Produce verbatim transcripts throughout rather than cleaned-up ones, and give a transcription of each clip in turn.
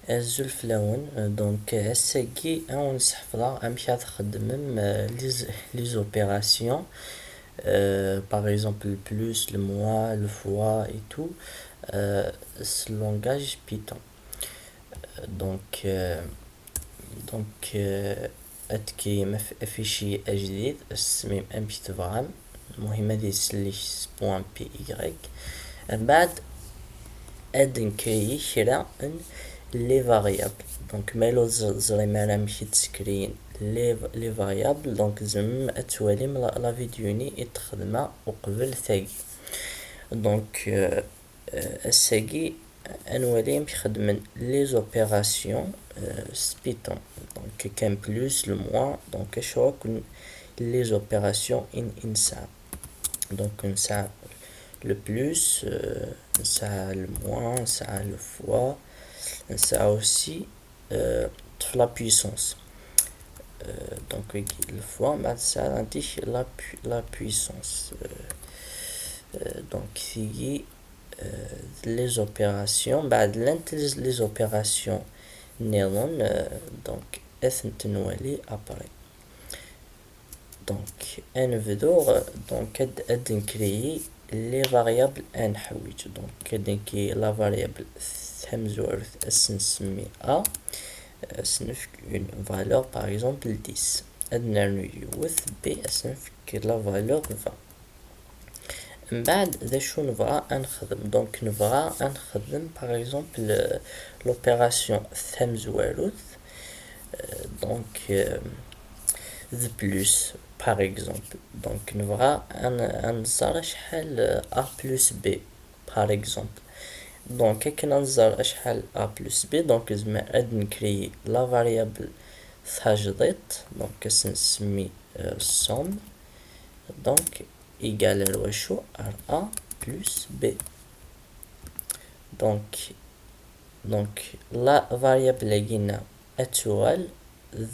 Azul fell-awen. Euh, donc, euh, ass-agi, ad wen-sḥefḍeɣ amek ad txeddmem, euh, les, les opérations, euh, par exemple, le plus, le moins, le fois et tout, euh, s langage Python. Euh, donc, euh, donc, euh, ad tkeyyem af-, afici ajdid, ad s-tesmim amek tebɣam. Lmuhim ad isellek s point P Y. Mbeɛd ad nkrei kra n les variables. Donc, ma yella ur teẓ-, teẓrim ara amek i d-skriyen les, les variables, donc tzemrem ad twalim la, la vidéo-nni i d-xedmeɣ uqbel tagi. Donc, euh, euh, ass-agi, ad nwali amek xeddmen les opérations, euh, s Python. Donc, kan plus, le moins, donc, acu akk n les opérations i n-, i nesɛa. Donc, nesɛa le plus, euh, nesɛa le moins, nesɛa le fois, nesɛa aussi, euh, la puissance. Euh, donc, le fois, mbeɛd nesɛa la pu-, la puissance. Euh, euh, donc, tigi, euh, les opérations, mbeɛd llant les, les opérations nniḍen, euh, donc, ad tent-nwali après. Donc, ad nebdu, euh, donc, ad, ad nkrei les variables ad nḥwiǧ. Donc, ad nkrei la variable tamezwarut, ad s-nsemmi A, ad s-nefk une valeur, par exemple, dix. Ad nernu yiwet, B, ad s-nefk la valeur vingt. Mbeɛd, d acu nebɣa ad nexdem? Donc, nebɣa ad nexdem, par exemple, euh, l'opération tamezwarut, euh, donc, euh, de plus, par exemple. Donc, nebɣa ad n-, ad nẓer acḥal, euh, A plus B, par exemple. Donc, akken ad nẓer acḥal A plus B, donc, nezmer ad nkrei la variable tajdidt, donc, ad s-nsemmi, euh, somme. Donc, égal ar wacu? Ar A plus B. Donc, donc, la variable-agi-nneɣ ad tuɣal d,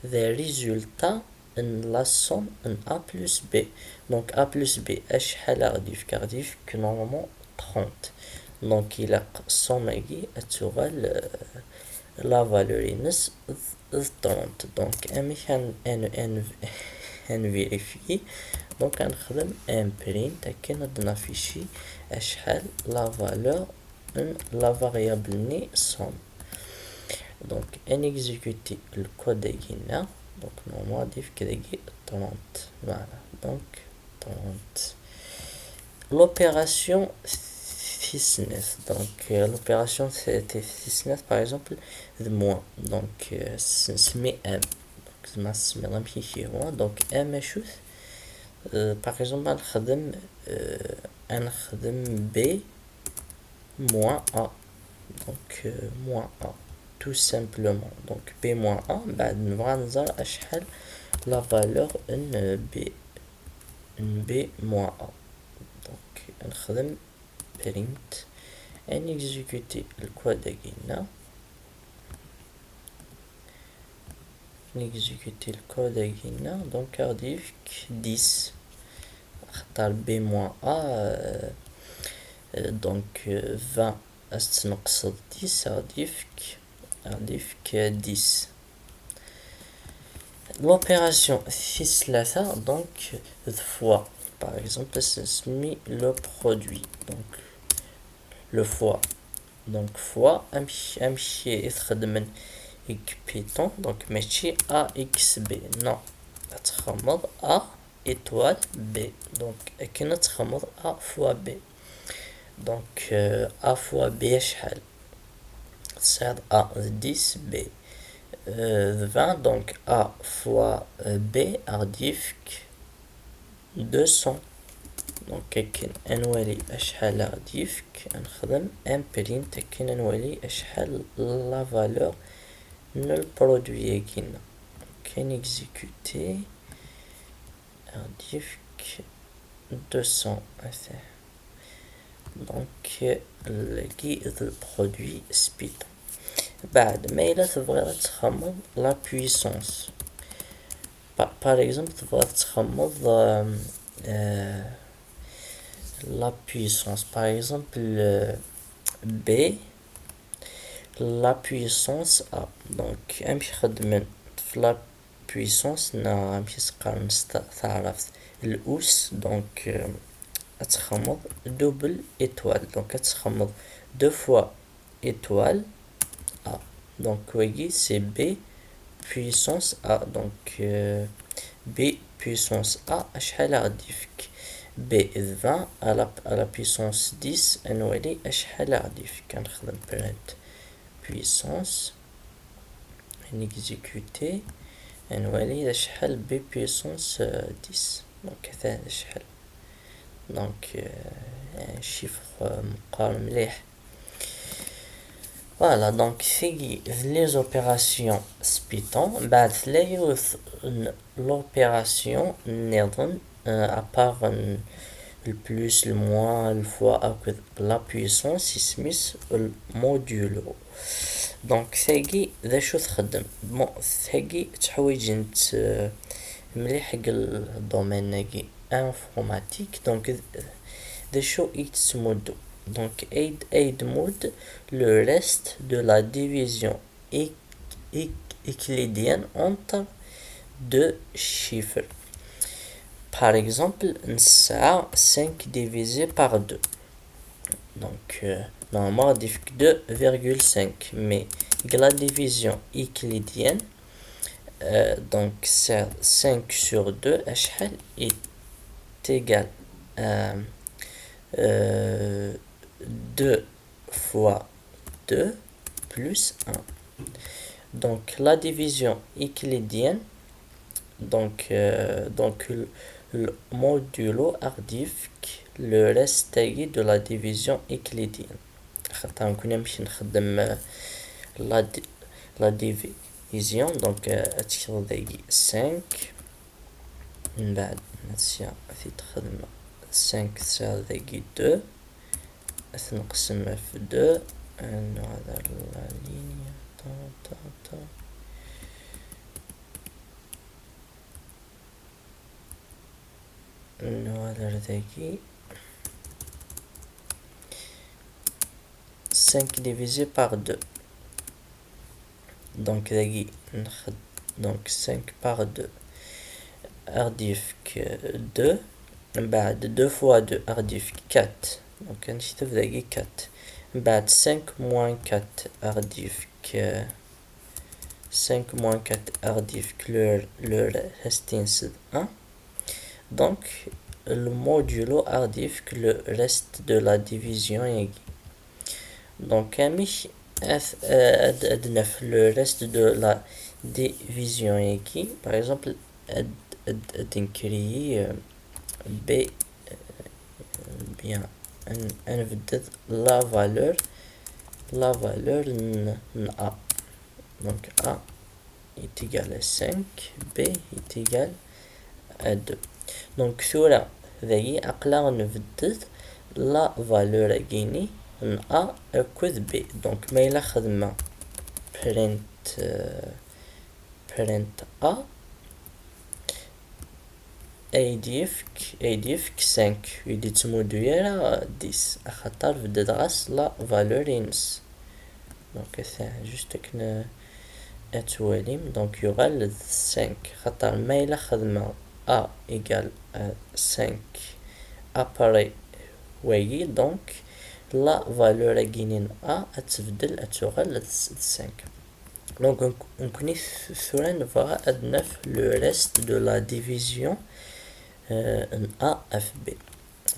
d résultat n la somme n A plus B. Donc, A plus B, acḥal a ɣ-d-yefk? A ɣ-d-yefk normalement trente. Donc, ilaq somme-agi ad tuɣal, euh, la valeur-ines d, d trente. Donc, amek ad n-, ad n-, ad n-, ad nvérifier? Donc, ad nexdem un print akken ad d-naffici acḥal la valeur n la variable-nni somme. Donc, ad nexécuter le code-agi-nneɣ. Donc, normalement, ad d-yefk dagi trente. Voilà. Donc, trente. L'opération tis snat. Donc, euh, l'opération t-, t-, tis snat, par exemple, d moins. Donc, euh, s-, nsemmi M. Donc, tzemreḍ ad tsemmiḍ amek i k-yehwa. Donc, M acu-t? Euh, par exemple, ad nexdem, euh, ad nexdem B moins A. Donc, euh, moins A, tout simplement. Donc, B moins A, mbeɛd nebɣa ad nẓer acḥal la valeur n, euh, B, n B moins A. Donc, ad nexdem print, ad nexécuter le code-agi-nneɣ. Ad nexécuter le code-agi-nneɣ, donc, ad ɣ-d-yefk dix. Axaṭer B moins A, euh, euh, donc, euh, vingt ad s-tneqseḍ dix, ad ɣ-d-yefk, ad ɣ-d-yefk, euh, dix. L'opération tis tlata, donc, de fois. Par exemple, ad s-nsemmi le produit. Donc, le fois. Donc, fois, amek, amek i t-xeddmen deg Python. Donc, mačči A X B. Non. Ad txedmeḍ A étoile B. Donc, akken ad txedmeḍ A fois B. Donc, euh, A fois B acḥal? Tesɛiḍ A d dix, B, euh, d vingt, donc A fois, euh, B a ɣ-d-yefk deux cents. Donc, akken ad nwali acḥal a ɣ-d-yefk, ad nexdem un print akken ad nwali acḥal la valeur n le produit-agi-nneɣ. Donc, ad nexécuter, a ɣ-d-yefk deux cents, ata. Donc, euh, le produit s Python. Mbeɛd, ma yella tebɣiḍ ad txedmeḍ la puissance. Pa-, par exemple, tebɣiḍ ad txedmeḍ, euh, euh, la puissance. Par exemple, euh, B, la puissance a. Donc amek xedmen f la puissance, neɣ amek i s-qqaren s ta-, taɛrabt, l'us. Donc euh, ad txedmeḍ double étoile, donc ad txedmeḍ deux fois étoile a. Donc wagi c'est b puissance a. Donc euh, b puissance a, acḥal ara d-yefk? B d vingt, à la, à la puissance dix, ad nwali acḥal ara d-yefk. Ad nexdem print puissance, ad nexécuter, ad nwali d acḥal b puissance euh, dix. Donc ata d acḥal. Donc euh, un chiffre euh, meqqar mliḥ. Voilà, donc tigi d les opérations s Python. Mbeɛd tella yiwet n l'opération nniḍen, euh, à part euh, le plus, le moins, le fois akked la puissance, isem-is le modulo. Donc tagi d acu txeddem? Bon, tagi tteḥwijent euh, mliḥ deg le domaine-agi informatique. Donc d d acu i tettmuddu? Donc aid, aid mode le reste de la division euc-, euc-, euclidienne entre deux chiffres. Par exemple, nesɛa cinq divisé par deux. Donc euh, normalement ad d-yefk deux virgule cinq, mais deg la division euclidienne euh, donc c'est cinq sur deux, acḥal est égal à euh, deux fois deux plus un. Donc la division euclidienne, donc euh, donc le, le modulo ad d-yefk le reste de la division euclidienne. Xaṭer nekkni amek nxeddem euh, la, di- la division. Donc euh, ad tekreḍ dagi cinq, mbeɛd sya ad t-id-txedmeḍ cinq, tesɛiḍ dagi deux, ad t-neqsem ɣef deux, ad nuɣal ar la ligne, ta, ta, ta. Nuɣal ar dagi. Cinq divisé par deux. Donc dagi nxed-, donc cinq par deux ad d-yefk deux. Mbeɛd deux fois deux ad d-yefk quatre. Donc ad nekteb dagi quatre. Mbeɛd cinq moins quatre ad d-yefk cinq moins quatre ad d-yefk le, le reste-ines d un. Donc le modulo ad d-yefk le reste de la division-agi. Donc amek ad, ad, ad naf le reste de la division-agi? Par exemple ad, ad, ad ncréer euh, b, euh, bien ad, ad nbeddel la valeur, la valeur n, n a. Donc a est égal à cinq, b est égal à deux. Donc tura dagi aql-aɣ nbeddel la valeur-agi-ni n a akked b. Donc ma yella xedmeɣ print euh, print a, ad d-yefk, ad d-yefk cinq, ur d-yettmuddu ara dix, axaṭer beddeɣ-as la valeur-ines. Donc ata juste akken ad twalim, donc yuɣal d cinq, xaṭer ma yella xedmeɣ a égal à cinq après wagi, donc la valeur-agi-ni n a ad tbeddel, ad tuɣal d cinq. Donc nekkni tura nebɣa ad naf le reste de la division euh, n a f b.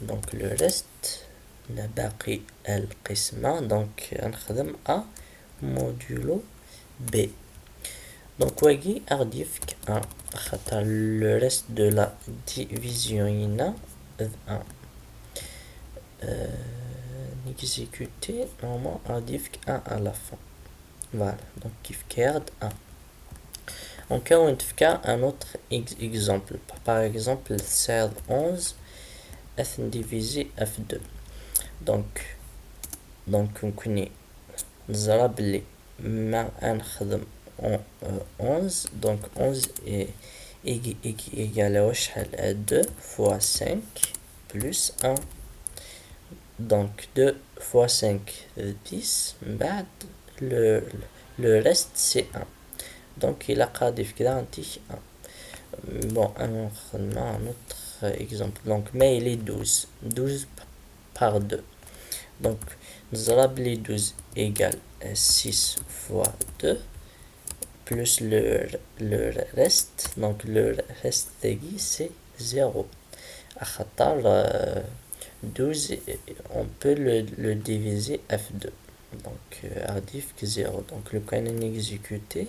Donc le reste n baqi lqisma, donc ad nexdem a modulo b. Donc wagi ad ɣ-d-yefk un, axaṭer le reste de la division-ina d un. Euh, nexécuter, normalement ad ɣ-d-yefk un à la fin. Voilà, donc yefka-aɣ-d un. Donc ad wen-d-fkeɣ un autre ex- exemple. Par exemple tesɛiḍ onze ad ten-diviser ɣef deux. Donc donc nekkni neẓra belli ma ad nexdem on- euh, onze, donc onze est égal à wacḥal? À deux fois cinq plus un. Donc deux fois cinq d dix, mbeɛd le, le reste c'est un. Donc il a غادي في كذا عندك un. Bon, un autre exemple. Donc ma yili douze, douze par deux. Donc نزرب les douze égale six fois deux plus le, le reste. Donc le reste c'est zéro. À خاطر, euh, douze, on peut le, le diviser par deux. Donc, euh, غادي يفك zéro. Donc لو كان نيكزيكوتي,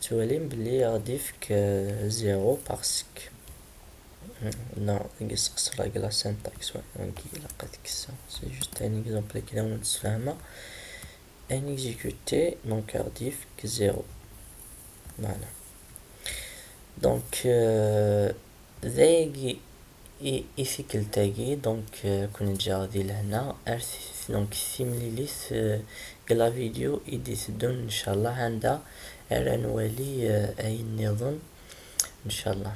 تولي بلي غادي يفك, euh, zéro parce que, non, يسقس la syntaxe, ouais, donc il a pas de question. C'est juste un exemple كذا ونتفاهمه. Exécuter, donc غادي يفك zéro. Voilà. Donc, euh, ذاقي i, i tikkelt-agi, donc, euh, كون نجي غادي لهنا, ar t-, donc, timlilit, euh, deg la vidéo i d-iteddun, ncallah, anda ara nwali, euh, ayen nniḍen, ncallah.